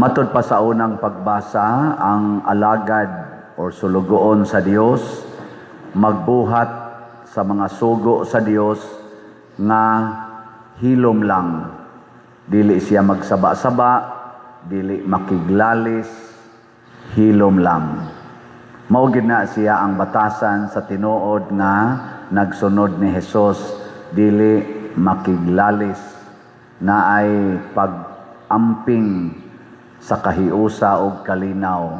Matod pa sa unang pagbasa, ang alagad or sulugoon sa Dios magbuhat sa mga sugo sa Dios nga hilom lang. Dili siya magsaba-saba, dili makiglalis, hilom lang. Mao gid na siya ang batasan sa tinuod nga nagsunod ni Hesus, dili makiglalis, na ay pag-amping sa kahiusa og kalinaw.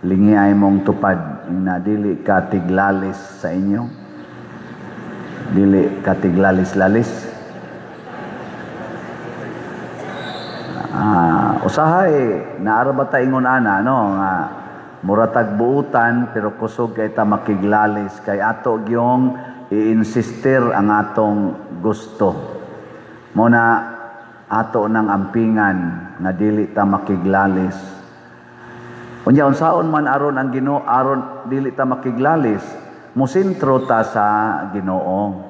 Lingi ay mong tupad na dili ka tiglalis sa inyo. Dili ka tiglalis-lalis. Usahay naara ba ta ingon ana, no, nga muratag buutan pero kusog kay ta makiglalis kay ato gyung i-insister ang atong gusto. Muna ato nang ampingan nga dili ta makiglalis. Unya unsaon man aron ang Ginoo aron dili ta makiglalis, mosentro ta sa Ginoo.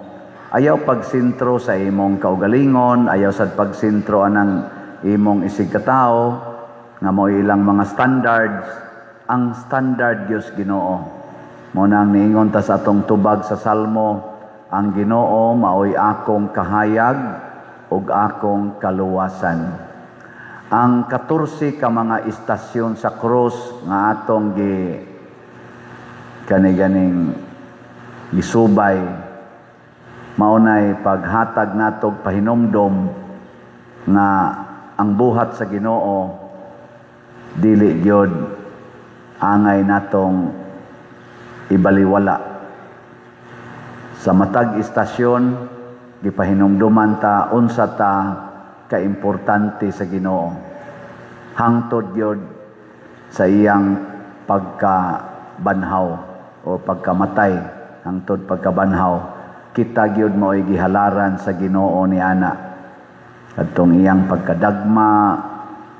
Ayaw pagsentro sa imong kaugalingon, ayaw sad pagsentro anang imong isig katawo nga mao ilang mga standards. Ang standard Dios Ginoo. Mo nang niingon ta sa atong tubag sa Salmo, ang Ginoo maoy akong kahayag ug akong kaluwasan. Ang 14 ka mga istasyon sa krus nga atong gi kani-ganing gisubay, maunay paghatag natog pahinumdom nga ang buhat sa Ginoo dili gyud angay natong ibaliwala. Sa matag istasyon gipahinumduman ta unsa ta kaimportante sa Ginoo hangtod gyud sa iyang pagkabanhaw o pagkamatay, hangtod pagkabanhaw kita gyud maoy gihalaran sa Ginoo ni ana kadtong iyang pagkadagma,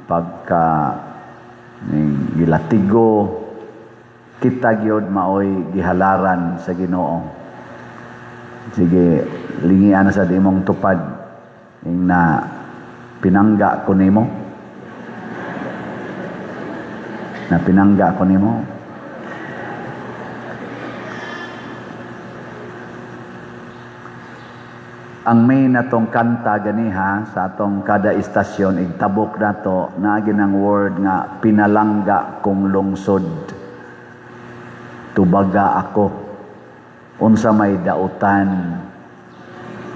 pagka ning gilatigo, kita gyud maoy gihalaran sa Ginoo. Sige, lingian na sa imong tupad ing na pinangga ko nimo. Na pinangga ko nimo. Ang main natong kanta ganiha sa atong kada istasyon igtabok nato naagi ng word nga pinalangga kong lungsod. Tubaga ako unsa may dautan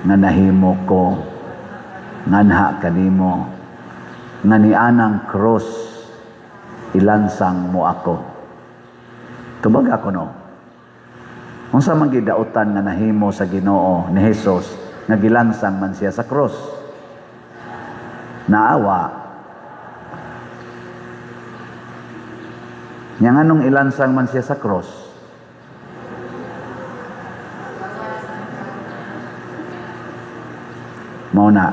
nga nahimo ko nganha kanimo nga nianang cross ilansang mo ako. Tubaga ko, no. Unsa man gidautan nga nahimo sa Ginoo ni Hesus nga gilansang man siya sa cross? Naawa. Nya nganong ilansang man siya sa cross? Mao na,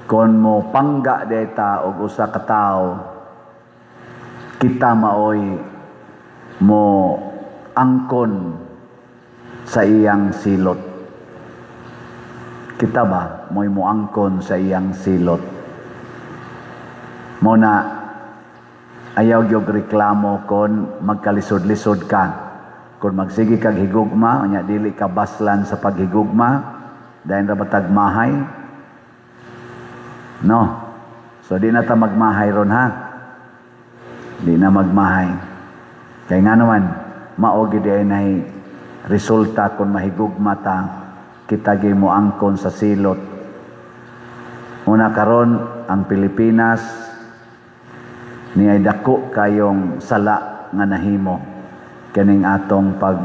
kon mo pangga deta og usa ka tawo, kita maoy mo angkon sa iyang silot. Kita ba mo'y moangkon sa iyang silot? Mao na, ayaw gyud reklamo kon magkalisod-lisod ka. Kon magsige kag higugma, unya dili ka baslan sa paghigugma, dayon ra batag mahay? No. So di na ta magmahay ron, ha. Di na magmahay. Kay nga naman, mao gid ay nay resulta kon mahigugma ta, kita gyud mo angkon sa silot. Una karon ang Pilipinas niay dako kayong sala nga nahimo kining atong pag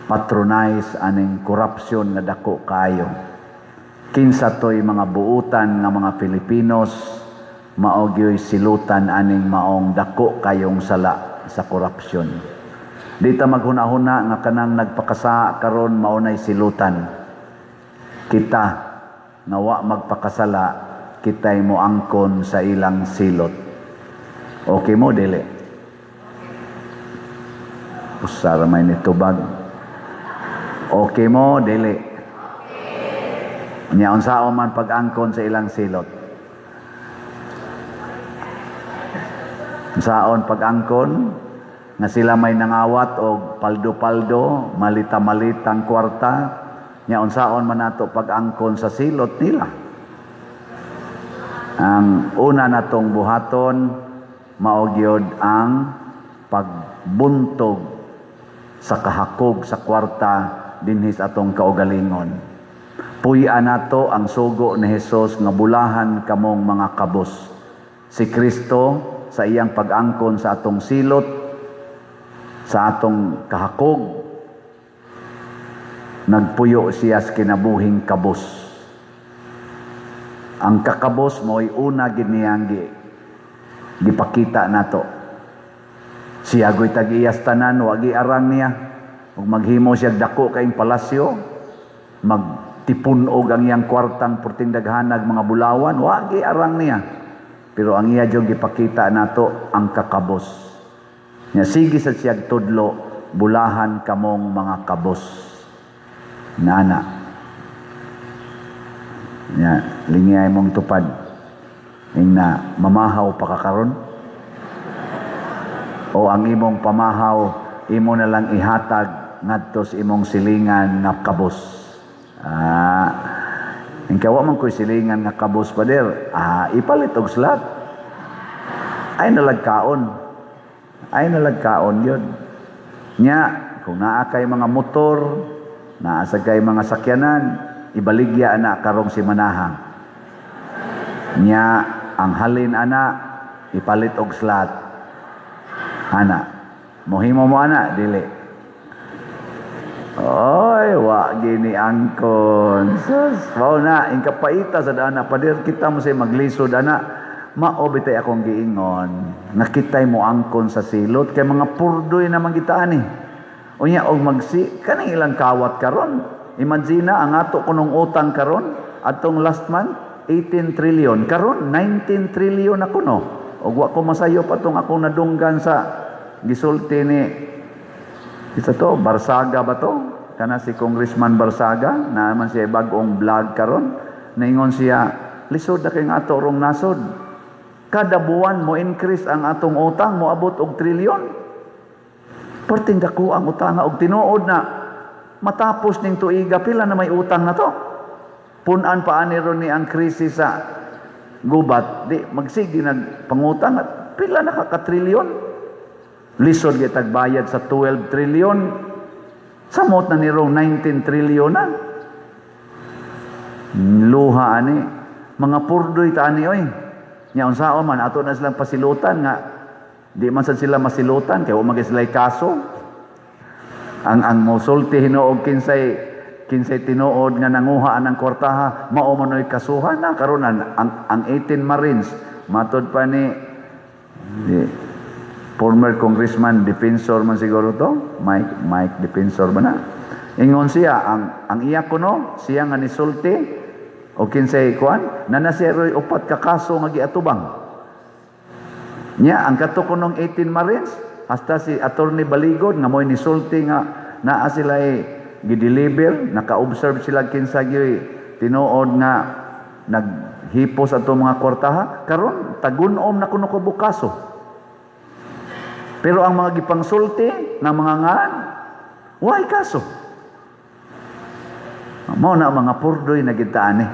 patronize aning korupsyon nga dako kaayo. Kinsa toy mga buutan nga mga Filipinos mao gyoy silutan aning maong dako kayong sala sa korupsyon. Di ta maghuna-huna nga kanang nagpakasa karon mao nay silutan. Kita nga wa magpakasala, kitay moangkon sa ilang silot. Okay mo dili? Usa ra may nitubag. Okay mo dili? Nya unsaon man pag-angkon sa ilang silot? Saon pag-angkon nga sila may nangawat og paldo-paldo, malita-malitang kwarta, nya unsaon man nato pag-angkon sa silot nila? Ang una natong buhaton mao gyud ang pagbuntog sa kahakog sa kwarta dinhi sa atong kaugalingon. Puy-an nato ang sugo ni Hesus nga bulahan kamong mga kabos. Si Kristo sa iyang pag-angkon sa atong silot, sa atong kahakog, nagpuyo siya sa kinabuhing kabos. Ang kakabos mo'y una gid niyang gipakita nato. Siya go'y tag-iyas tanan, wa giarang niya. Ug maghimo siya dako kaayong palasyo, magtipun-og ang iyang kwartang perting daghanag mga bulawan, wa giarang niya. Pero ang iya jud gipakita nato ang kakabos. Nya sige sa siyag tudlo, bulahan kamong mga kabos. Nana. Nya lingiyay mong tupad. Ingna mamahaw pa ka karon? O ang imong pamahaw imo na lang ihatag ngadto sa imong silingan nga kabos. Ingka wa man ko'y silingan nga kabos, pader. Ipalit og slot. Ay nalagkaon. Ay nalagkaon yun. Nya, kung naa kay mga motor, naa sa kay mga sakyanan, ibaligya ana karong simanaha. Nya, ang halin ana, ipalit og slot. Ana, mohimo mo ana, dili? Oy, wa gini angkon. Sus, mao na ingkapaita sa dana, pader, kita mo say maglisod ana. Mao bitay akong giingon nga kitay mo angkon sa silot kay mga purdoy naman kita ani. Unya og magsi kaning ilang kawat karon. Imagine ang ato kunong utang karon atong last month 18 trillion, karon 19 trillion na kuno. Og wa ko masayop atong akong nadunggan sa gisulti ni isa to, Barsaga ba to? Kana si Congressman Barsaga, na man siya bag-ong vlog karon. Naingon siya, lisod na kayong ato rong nasod. Kada buwan mo increase ang atong utang, moabot og trilyon. Perting dako ang utanga og tinuod na matapos ning tuiga pila na may utang na to. Punan pa ani ron ni ang krisis sa gubat, di magsige nagpangutang at pila na ka trilyon. Lisod gyud bayad sa 12 trillion. Samot na ni rong 19 trillion na. Luha ani, mga purdoy ta ani oy. Nya unsaon man ato na silang pasilutan nga di man sad sila masilutan kay wa man sila kaso. Ang mosulti hinuog kinsay kinsay tinuod nga nanguha anang kwartaha, mao man oy kasuhan na karon ang 18 Marines, matod pa ni former congressman Defensor man siguro to, Mike Mike Defensor ba na? Ingon siya ang iya kuno siya nga nisulti o kinsay kuan na siya roy upat ka kaso nga giatubang. Nya ang kato kunong 18 Marines, hasta si Attorney Baligod nga mo'y nisulti nga naa sila gideliver, naka-observe sila kinsa gyoy tinuod nga naghipos ato mga kwartaha, karon tagunom na kuno ko bukaso. Pero ang mga gipangsulti ng mga ngan, way kaso. Mao na mga purdoy na gitaan eh.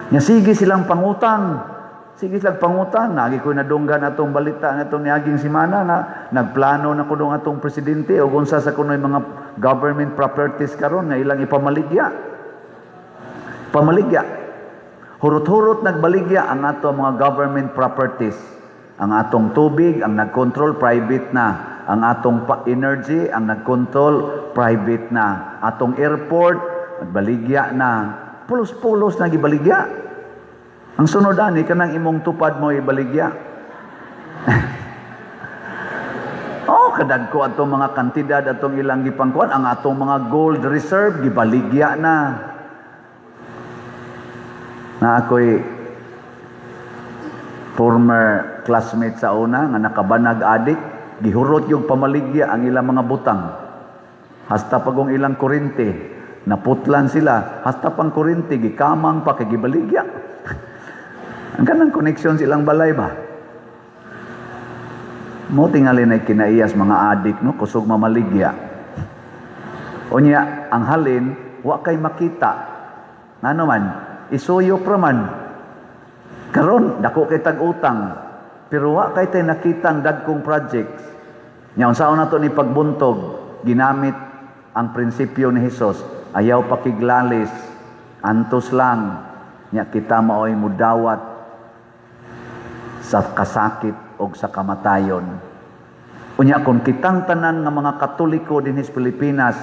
Nya sige silang pangutang. Sige silang pangutang. Nagi ko nadunggan atong balita na itong niaging simana nga nagplano na kuno atong presidente o unsa sa kuno'y mga government properties karon nga ilang ipamaligya. Pamaligya. Hurot-hurot nagbaligya ang ato mga government properties. Ang atong tubig, ang nagkontrol, private na. Ang atong energy, ang nagkontrol, private na. Atong airport, nagbaligya na. Pulos-pulos na gibaligya. Ang sunod ani kanang imong tupad mo ibaligya. Oh, kadagko atong mga kantidad atong ilang gipangkuan, ang atong mga gold reserve gibaligya na. Na ako'y former classmate sa una nga nakabanag adik, gihurot yung pamaligya ang ilang mga butang. Hasta pagong ilang kurente, naputlan sila, hasta pang kurente, gikamang pa kay gibaligya. Ang kanang connection silang balay ba? Mo tingali na kinaiyas mga adik, no, kusog mamaligya. Unya ang halin wa kay makita. Ngano man, isuyop ra man. Karon dako kay tag utang, pero wa kay tay nakitang dagkong projects. Nya unsaon nato ni pagbuntog, ginamit ang prinsipyo ni Hesus, ayaw pakiglalis, antos lang, nya kita maoy mudawat sa kasakit og sa kamatayon. Unya kung kitang tanan nga mga Katoliko dinhi sa Pilipinas,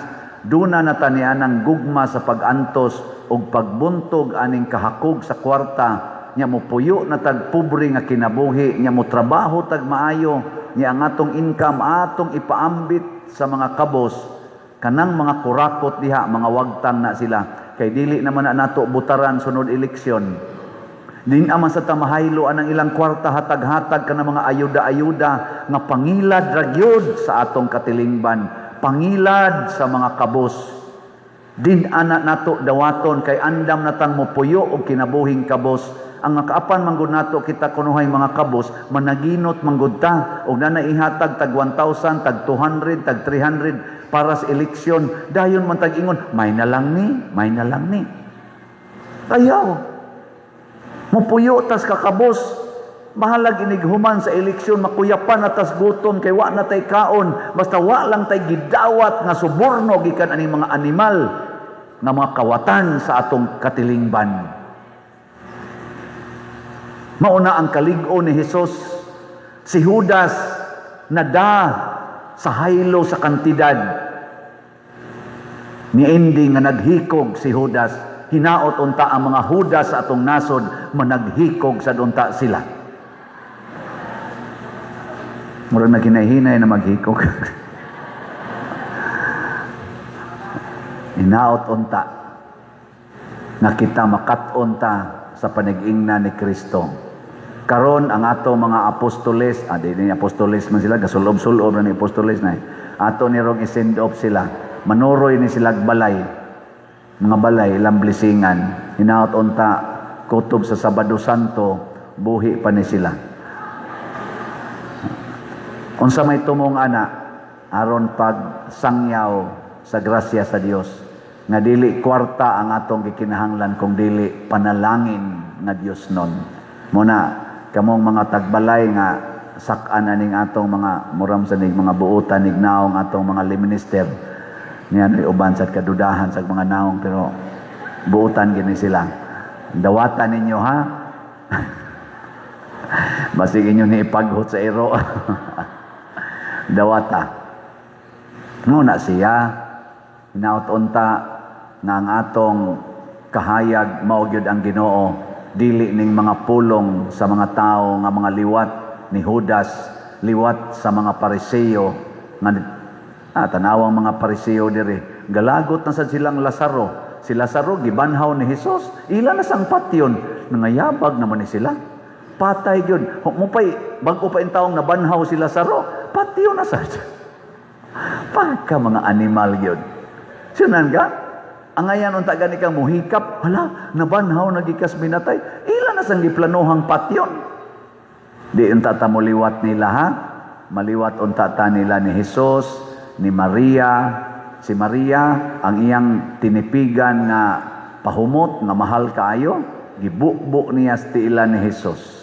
duna na ta nianang gugma sa pag-antos og pagbuntog aning kahakog sa kwarta, nya mopuyo na tag pobre nga kinabuhi, nya mo trabaho tag maayo, nya ang atong income atong ipaambit sa mga kabos, kanang mga kurakot diha, mga wagtang na sila, kay dili naman na nato butaran sunod eleksyon. Din aman sa tamahaylo anang ilang kwarta, hatag-hatag ka mga ayuda-ayuda nga pangilad ra gyud sa atong katilingban, pangilad sa mga kabos. Din ana nato dawaton kay andam natang mopuyo og kinabuhing kabos. Ang kaapan manggod nato kita kunuhay mga kabos, managinot manggod ta og na ihatag tag 1,000, tag 200, tag 300 para sa eleksyon, dayon man tag ingon, "May na lang ni, may na lang ni." Ayaw. Mupuyo tas kakabos. Bahalag inighuman sa eleksyon, makuyapan na tas gutom kay wa na tay kaon. Basta wa lang tay gidawat nga suborno gikan aning mga animal nga mga kawatan sa atong katilingban. Mauna ang kalig-on ni Hesus. Si Judas nada sa haylo sa kantidad. Niindi nga naghikog si Judas. Hinaot unta ang mga Judas sa atong nasod managhikog sa unta sila. Murag naghinay-hinay na maghikog. Hinaot unta nga kita makat-on ta sa panag-ingna ni Kristo. Karon ang ato mga apostoles, di ni apostoles man sila, gasulob-sulob na ni apostoles na. Ato ni rong i-send off sila. Manuroy ni sila balay. Mga balay, ilang blesingan. Hinaot unta kutob sa Sabado Santo, buhi pa ni sila. Unsa may tumong ana aron pag sangyaw sa grasya sa Dios nga dili kwarta ang atong gikinahanglan kung dili panalangin nga Dios nun. Muna kamong mga tagbalay nga sak-an aning atong mga muram sa nig mga buotan nig naong atong mga minister niyan may uban sa kadudahan sa mga naong, pero buotan gini sila. Dawatan ninyo ha. Basig inyo ni ipaghot sa iro. Dawata. Nguna siya, hinaot unta nga ang atong kahayag mao gyud ang Ginoo, dili ning mga pulong sa mga tao nga mga liwat ni Judas, liwat sa mga Pariseo nga tanawang mga Pariseo diri, galagot na sad silang Lazaro. Si Lazaro gibanhaw ni Hesus, ila na sang patyon, nangayabag naman ni sila. Patay gyud. Mupay bag-o pa intawong nabanhaw si Lazaro, patyon na sad. Pagka mga animal gyud. Sinan ka? Angayan unta gani kang muhikap, hala, nabanhaw na gikas minatay. Ila na sang giplanuhang patyon. Di unta ta moliwat nila ha. Maliwat unta ta nila ni Hesus, ni Maria. Si Maria ang iyang tinipigan nga pahumot nga mahal kaayo, gibukbuk niya sa tiilan ni Hesus.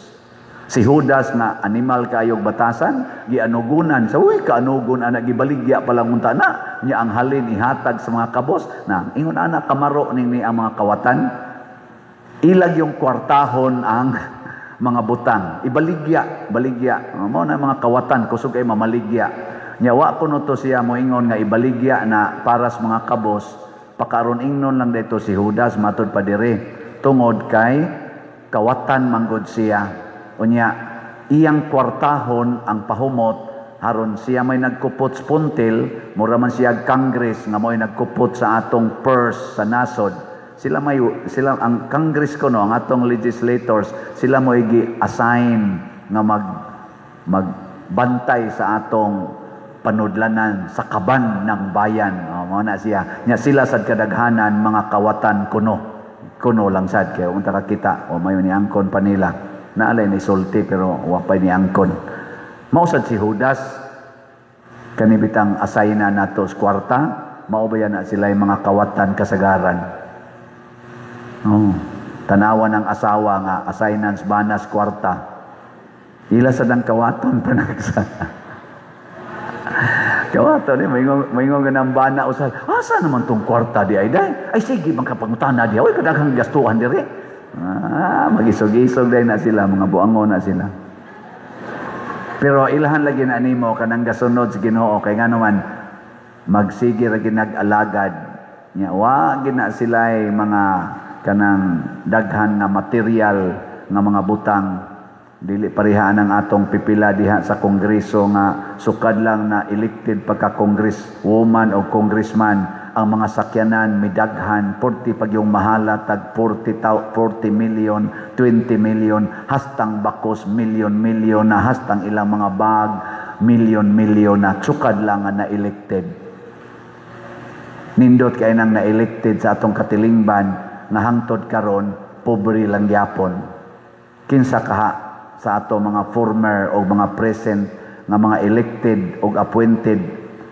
Si Judas nga animal kaayog batasan, gianugunan sa uy kaanugon ana, gibaligya pa lang unta na nya ang halin ihatag sa mga kabos na ingon ana kamaro ning ni ang mga kawatan. Ilag yung kwartahon ang mga butang, ibaligya, baligya. Mao na mga kawatan kusog ay mamaligya. Nya wa kuno to siya moingon nga ibaligya na para sa mga kabos, pakaron ingnon lang dito si Judas matud pa diri tungod kay kawatan manggod siya. Unya iyang kwartahon ang pahumot haron siya may nagkupot sa puntil, mura man siya Congress nga mo'y nagkupot sa atong purse sa nasod. Sila may sila ang Congress kuno, ang atong legislators, sila mo'y gi-assign nga magbantay sa atong panudlanan sa kaban ng bayan. O, mao na siya. Nya sila sad kadaghanan mga kawatan kuno. Kuno lang sad kay unta ka kita o may ni angkon pa nila. Naalay ni sulti pero wa pa ni angkon. Mao sad si Judas, kani bitang asay na nato sa kwarta, mao ba yan na sila yung mga kawatan kasagaran? Oh, tanawa ng asawa nga assignan banas kwarta. Ila sa dang kawaton panagsa. Kawaton ni maingon nga ng bana usay. Asa naman tong kwarta di ay day? Ay sige, man kapangutana di. Oy, kadaghang gastuhan diri. Ah, magisog-isog day na sila, mga buangon na sila. Pero ilhan lagi na nimo kanang gasunod sa Ginoo kay ngano man magsige ra ginag-alagad nya, wa gina sila mga kanang daghan nga material nga mga butang. Dili parehaan ang atong pipila diha sa kongreso nga sukad lang na elected pagka congresswoman o congressman, ang mga sakyanan midaghan, 40 pag yung mahala tag 40 million, 20 million, hastang bakos million million na, hastang ilang mga bag million million na, sukad lang nga na elected. Nindot kay nang na-elected sa atong katilingban nga hangtod karon pobre lang gyapon. Kinsa kaha sa ato mga former o mga present nga mga elected o appointed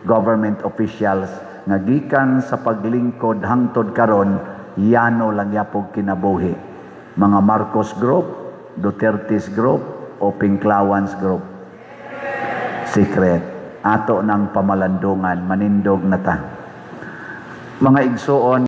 government officials nga gikan sa paglingkod hangtod karon yano lang yapog kinabuhi? Mga Marcos Group, Duterte's Group o Pinklawans Group? Secret. Ato ng pamalandungan, manindog na ta. Mga igsuon,